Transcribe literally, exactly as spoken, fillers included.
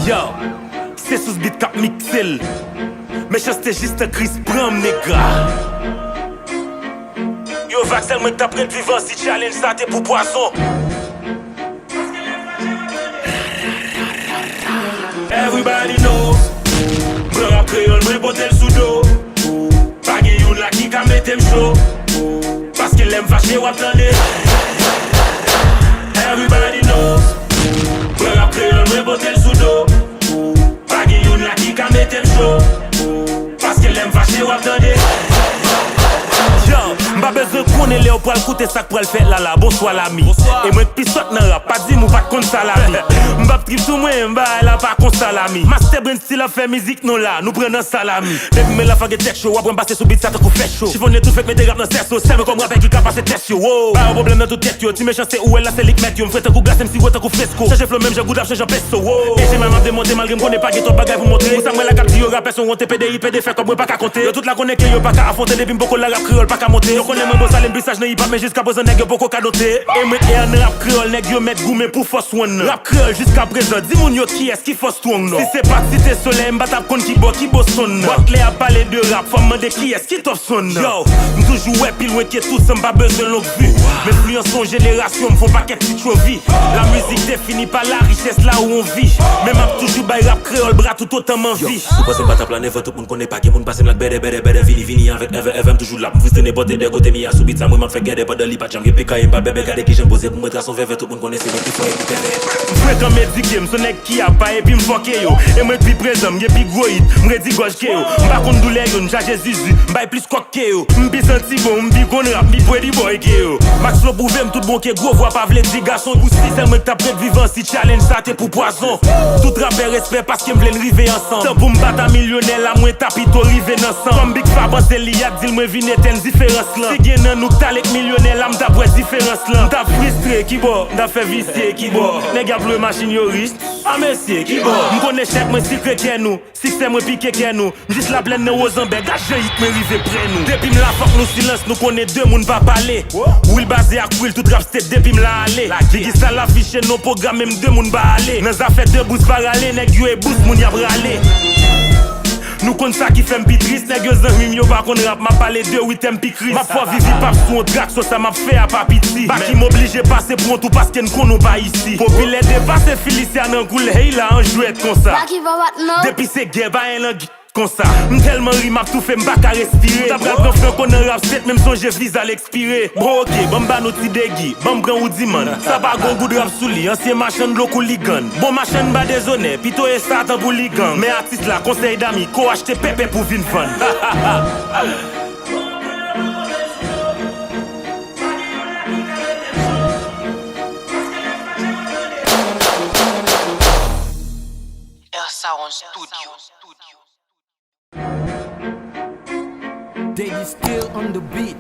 Yo, se Sous Beat k ap mikse l. Mechanste jis nan kriz pran m, nèg la. Yo, Vaxel, mwen k t ap ret vivan si challenge sa te pou pwazon. Everybody knows. Mwen rap kreyòl, mwen pote l sou do. Pa gen youn la ki ka mete m cho. Paske lè m fache, w ap tande. Everybody knows. Mwen rap kreyòl, mwen pote l sou do. Pa gen youn la ki ka mete m cho. Paske lè m fache, w ap tande. Yo, m pa bezwen konnen lè w pral koute sa k pral fèt la la. Bonswa, lami. E mwen k pi sòt nan rap, pa di m ou pa t konn salami. M p ap trip sou mwen, m bagay la pa konsa, lami. Master Brain Style ap fè mizik nou la, nou pran nan salami. Depi men la fò gen tèt cho, w ap wè m pase sou beat sa tankou fè cho. Chifonnen tout fake mete rap nan sès yo, sèl mwen kòm rapè ki ka pase tès yo. Wo, ba yo pwoblèm nan tout tèt yo, ti Mechanste ou wè la se li k mèt yo. M fre tankou glas, menm si w wè tankou fresko. Chanje flow menm jan goud ap chanje an peso. Wo, e se menm ap demonte malgre m konnen pa gen twòp bagay pou montre. Pou sa m wè la k ap di yo rapè se wonte, P D I, P D F, kòb mwen pa ka konte. Yo tout la konnen ke yo pa ka afwonte, depi m poko la rap kreyòl pa ka monte. Yo konnen mwen bon salin bisaj nan hip hop, men jiska prezan nèg yo poko ka dote. E mwen k nan rap kreyòl, nèg yo mèt goumen pou fòs one nan. Rap kreyòl jiska prezan, di moun yo kiyès ki fò strong nan. Si se pa t Site Solèy, m pa t ap konn ki bò, ki Boston nan. Butler ap pale de rap, fò m mande kiyès ki Top Son nan. Yo, m toujou wè pi lwen ke tout sa, m pa bezwen long vi. M enfliyans yon jenerasyon, m fè yon pakèt ti tchovi. La mizik defini pa la richès la ou anvi. Men m ap toujou bay rap kreyòl bra tout otan m anvi. Si w panse m pa t ap la never, tout moun konnen pa gen moun pase m la k bèdè, bèdè, bèdè, vini, vini avèk ever, ever, m toujou la, m fristre nenpòt de kote m ye a sou beat sa, mwen m ap fè gèdè pandan li pa t janm gen pekaye, m pa bèbè, gade kijan m poze pou mwen trase yon vèvè, tout moun konnen se mwen ki fè li bèbè. M frekan m edike, m se nèg ki apa epi m fòke yo. E mwen k pi prezan, m gen pi gwo hit, m redi gòj ke yo. M pa konn doulè yo, m chaje zuzu, m bay plis kòk ke yo. M pi santi bon, m pi konn rap, m pi pretty boy ke yo. Max Flow pwouve m tout bon ke gwo vwa pa vle di gason. Pou si sèl mwen k t ap ret vivan si challenge sa te pou pwazon. Tout rapè respè paske m vle n rive ansanm. Tan pou m pa ta milyonè la, mwen ta pito rive nan san. Kòm Big Fa panse li ap di l, mwen vin etenn diferans lan. Si gen nan nou k t al ek milyonè la, m t ap wè diferans lan. M t ap fristre, ki bò, m t ap fè visye, ki bò. Nèg y ap lwe machin yo rich, a mesye, ki bò. M konn echèk mwen sikre kè nou, siksè mwen pike kè nou. M jis laplèn nan Wozanbè, gad jan hit mwen rive prè nou. Depi m la fòk nou silans, nou konnen de moun pa pale. Will Baze ak Will, tout rap state depi m la ale. Biggie Star afiche non pwogram, menm de moun pa ale. Nan zafè de bous pa rale, nèg yo e bous moun y ap rale. Nou konn sa ki fè m pi tris, nèg yo zanmi m yo pa konn rap, m ap pale de ritm pi kris. M ap fè viv hip hop sou yon track, so sa m ap fè a pa piti. Baky m oblije pase pou yon tou paske n konn ou pa isi. Popilè depase Felicia nan koul, hey la an jwèt konsa. Baky va bat non. Depi se gè, pa en lang konsa. M tèlman ri, m ap toufe, m pa ka respire. M ta pral pran Franco nan rap state, men m sonje viza l ekspire. Bon, oke, ban m ba nou ti degi, ban m pran ou dimann. Sa pa gon goud rap sou li, ansyen machann dlo kouligann. Bon machann ba dezonè, pito e sa tanpou li gang. Men atis la, konsèy dami, ko achte pèpè pou vin vann. Air Sound Studio. They is still on the beat.